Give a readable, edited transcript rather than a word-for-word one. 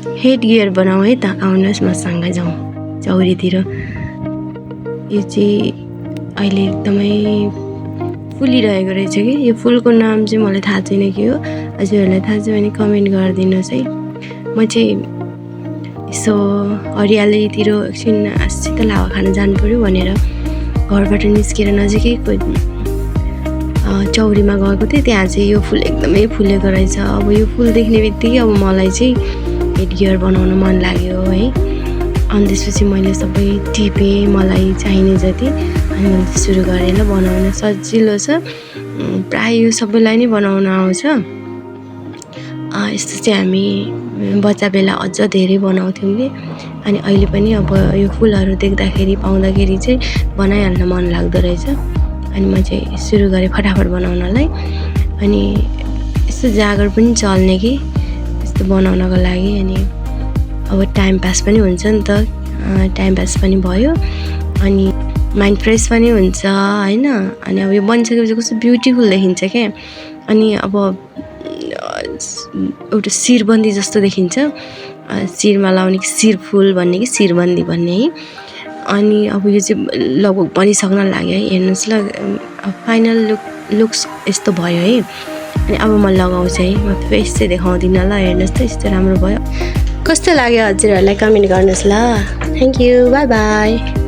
Head gear बनाऊ है त आउनुहोस् मसँग जाउँ चौरीतिर। यो चाहिँ अहिले एकदमै फुलिरहेको रहेछ कि यो फुलको नाम चाहिँ मलाई थाहा छैन के हो। हजुरहरूलाई थाहा छ भने कमेन्ट गरिदिनुहोस् है। म चाहिँ यसो हरियालीतिर एकछिन शीतल हावा खान जानु पर्यो भनेर घरबाट निस्केर नजिकैको चौरीमा गएको थिएँ। त्यहाँ चाहिँ यो फुल एकदमै फुलेको रहेछ। अब यो फुल देख्ने बित्तिकै अब मलाई चाहिँ हेड गियर बनाउन मन लाग्यो है। अनि त्यसपछि मैले सबै टिपेँ मलाई चाहिने जति, अनि मैले सुरु गरेँ ल बनाउन। सजिलो छ, प्रायः यो सबैलाई नै बनाउन आउँछ। यस्तो चाहिँ हामी बच्चा बेला अझ धेरै बनाउँथ्यौँ कि। अनि अहिले पनि अब यो फुलहरू देख्दाखेरि पाउँदाखेरि चाहिँ बनाइहाल्न मन लाग्दो रहेछ। अनि म चाहिँ सुरु गरेँ फटाफट बनाउनलाई। अनि यस्तो जागर पनि चल्ने कि यस्तो बनाउनको लागि। अनि अब टाइम पास पनि हुन्छ नि त, टाइम पास पनि भयो अनि माइन्ड फ्रेस पनि हुन्छ हैन। अनि अब यो बनिसकेपछि कस्तो ब्युटिफुल देखिन्छ क्या। अनि अब एउटा शिरबन्दी जस्तो देखिन्छ, शिरमा लाउने कि शिरफुल भन्ने कि शिरबन्दी भन्ने है। अनि अब यो चाहिँ लगभग बनिसक्न लाग्यो है। हेर्नुहोस् ल, फाइनल लुक्स यस्तो भयो है। अनि अब म लगाउँछु है। म फेस चाहिँ देखाउँदिनँ ल, हेर्नुहोस् त यस्तो राम्रो भयो। कस्तो लाग्यो हजुरहरूलाई कमेन्ट गर्नुहोस् ल। Thank you, by by.